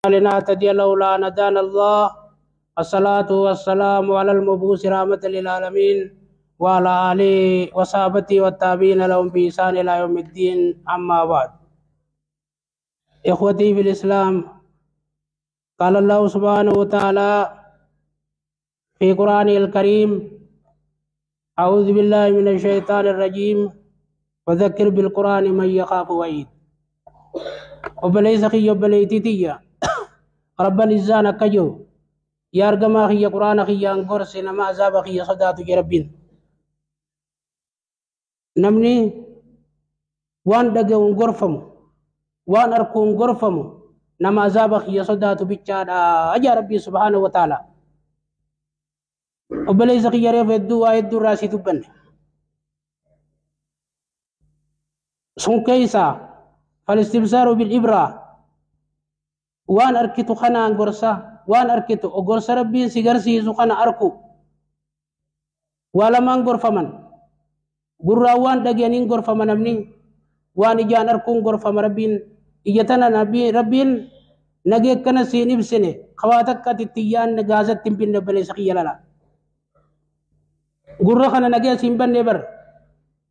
لنهتدي لولا أن هدانا الله. الصلاة والسلام على المبعوث رحمة للعالمين وعلى آله وصحبه والتابعين لهم بإحسان إلى يوم الدين. أما بعد، إخوتي في الإسلام، قال الله سبحانه وتعالى في قرآنه الكريم: أعوذ بالله من الشيطان الرجيم، وذكر بالقرآن من يخاف وعيد. Obboleessa kiyya, obboleettii tiyya, rabban izzaan akka jiru yaa argamaa kiyya, quraana kiyyaan gorse nama azaaba kiyya sodaatu je rabbiin. Namni waan dhaga'uun gorfamu, waan arkuun gorfamu, nama azaaba kiyya sodaatu bichaadha ajaa rabbiin subhaanahu wa ta'ala. Obboleessa kiyya, reefu hedduu waa hedduu irraa sii dubbanne. Sun keeysaa falistibsaaru bil ibraa, waan arkitu kanaan gorsa, waan arkitu gorsa rabbiin si garsiisu kana arku. Waa lamaan gorfaman: gurraan waan dhageenin gorfama namni, waan ijaan arkuun gorfama. Rabbiin ija tana rabbiin nagee akkana siin ibsine kawaa takka itti yaanne gaazatti hin binne. Obboleessa kiyya, lala, gurra kana nagee siin banne bar.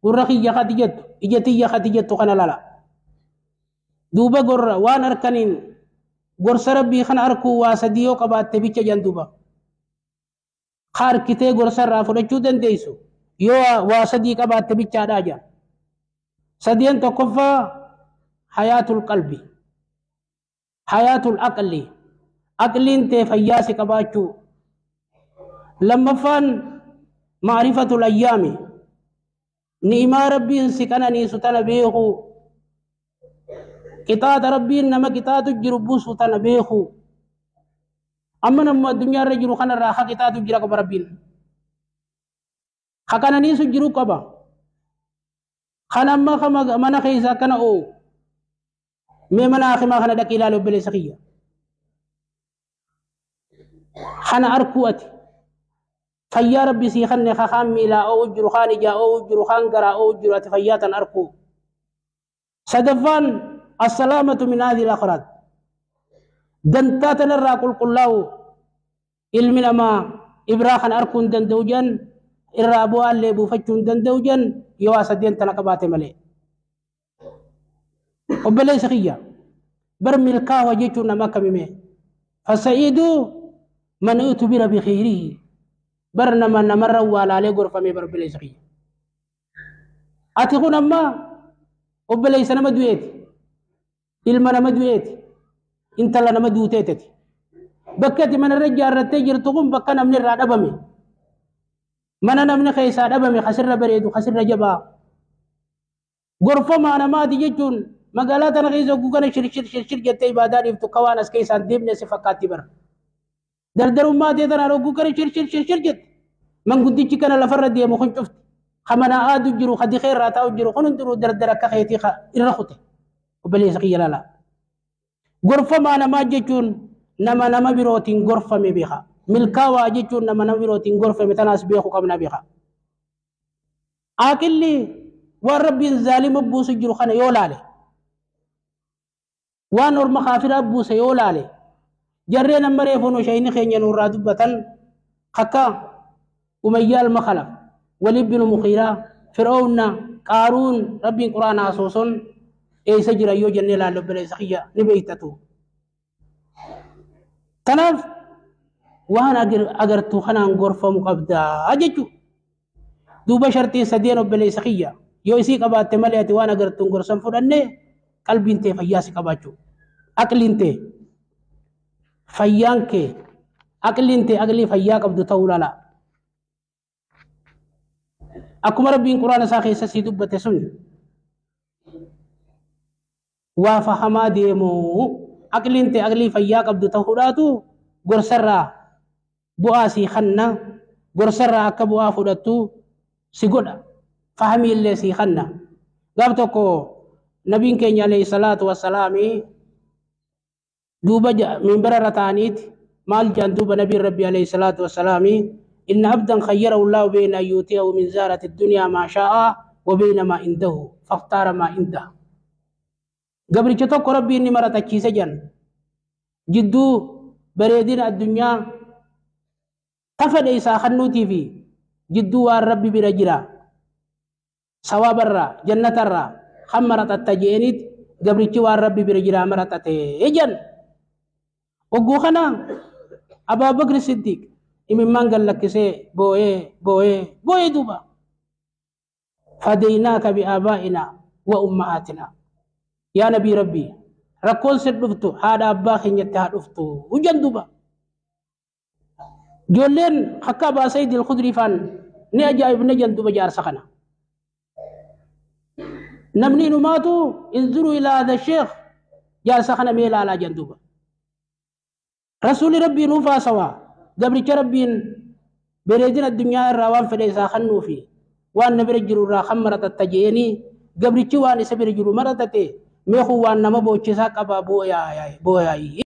Gurra kiyya kati jettu, ija tiyya kati jettu kana lala. Duuba gorra waan arkaniin gorsa rabbii kana arkuu waa sadii yoo qabaatte bicha jan. Duuba ka arkitee gorsa irraa fudhachuu dandeessu yoo waa sadii qabaatte bichaadhaa jan. Sadeen tokkoffaa hayaatul qalbi, hayaatul aqli, aqliin tee fayyaa si qabaachuu. Lammaffaan maarifatul ayyaami, ni'imaa rabbiin si qananiisu tana beekuu, qixaaxa rabbiin nama qixaatu jiru buusu tana beekuu. Amma namuma addunyaa irra jiru kanarraa ha qixaatu jira qaba, rabbiin ha qananiisu jiru qaba. Kan amma mana keessa akkana oo'u, mee mana hakimaa kana dhaqii ilaali, obboleessa kiyya. Kana arkuu ati fayyaa rabbi sii kanne, ka kaan miilaa oo'u jiru, kaan ijaa oo'u jiru, kaan garaa oo'u jiru, ati fayyaa tan arkuu. Sadaffaan assalaamatu min haadhihi al-akhraat, dantaa tanarraa qulqullaa'u. Ilmi namaa ibraa kan arkuu hin danda'u jan, irraa bu'aallee buufachuu hin danda'u jan, yoo waa sadeen tana qabaate malee. Obboleessa kiyya, bar milkaawa jechuun nama akkamime? Fasa'iidu man utubira bikhiirihi, bar nama namarra waa laalee gorfame bar. Obboleessa kiyya, ati kun amma obboleessa nama du'eeti, ilma nama du'eeti, intala nama duuteeteti. Bakka ati manarra ijaarrattee jirtu kun bakka namni irraa dhabame, mana namni keessaa dhabame, kasirra bareedu, kasirra jabaa. Gorfamaa namaati jechuun magaalaa tana keessa hogguu kana shirshir shirshir jettee ibaadaa dhiiftu, ka waan as keessaan deemne si fakkaatti bara. Dardarummaa tee tanaan hogguu kana shirshir shirshir jette, manguddichi kana lafarra deemu kun cufti, ka mana aadu jiru, ka dikee irraa taa'u jiru kun hundinuu dardara akka keetii irra kute. Obboleessa kiyya, lala, gorfamaa namaa jechuun nama nama birootiin gorfame beeka. Milkaawaa jechuun nama nama birootiin gorfame tanaas beeku qabna beeka. Aaqilli waan rabbiin zaalima buusu jiru kana yoo laale, waan orma kaafiraa buuse yoo laale, jarreen amma reefu nu shayni keenya nurraa dubbatan, akka Umayyaa ilma Khalaf, Waliid bin Mughiiraa, Fir'aawna, Qaaruun, rabbiin quraana asooson eessa jira yoo jennee laalle, obboleessa kiyya, ni beektatu. Tanaaf waan agartuu kanaan gorfamu qabdaa jechuudha. Duuba shartiin sadeen, obboleessa kiyya, yoo isii qabaatte malee ati waan agartuun gorsan fudhanne, qalbiin tee fayyaa si qabaachuu. Aqliin tee fayyaan kee, aqliin tee aqlii fayyaa qabdu ta'uu lala. Akkuma rabbiin quraana isaa keessa sii dubbate sun waa fahamaa deemu, aqliin tee aqlii fayyaa qabdu ta'uudhaatu gorsarraa bu'aa sii kanna, gorsarraa akka bu'aa fudhattu si godha, fahamii illee sii kanna. Gaaf tokko nabiin keenya alayhi salaatu wassalaami duuba minbara irra ta'aniiti maal jedhan? Duuba nabiin rabbi alayhi salaatu wassalaami: إن عبدا خيره الله بين أن يؤتيه من زهرة الدنيا ما شاء وبين ما عنده فاختار ما عنده. Gabricha tokko rabbiin ni maratachiise jan. Jidduu bareedina addunyaa tafadhe isaa kannuutii fi jidduu waan rabbi bira jira sawaabarraa jannatarraa kan maraxatta je'eniit gabrichi waan rabbi bira jiraa maraxate jan. Ogguu kana Abaa Bakri Siddiq imimmaan gallakkisee booyee booyee booyee duuba. Fadaynaaka bi'aabaa'inaa wa ummahaatinaa. Yaa nabii rabbii, rakkoon sin dhuftu haadha abbaa keenyatti haa dhuftu jan duuba. Ijoolleen akka Abaa Sa'iid al-Khudrii faan ni ajaa'ibne jan duuba jaarsa kana. Namni inumaatu inzuruu ilaa hadha sheekh, jaarsa kana mee ilaalaa jan duuba. Rasuulli rabbii nuuf haasawaa gabricha rabbiin bareedina addunyaa irraa waan fedhe isaa kennuufi waan na bira jiru irraa kan maraxatta je'eenii gabrichi waan isa bira jiru maraxate, mee kun waan nama boochisaa qaba booyaayi.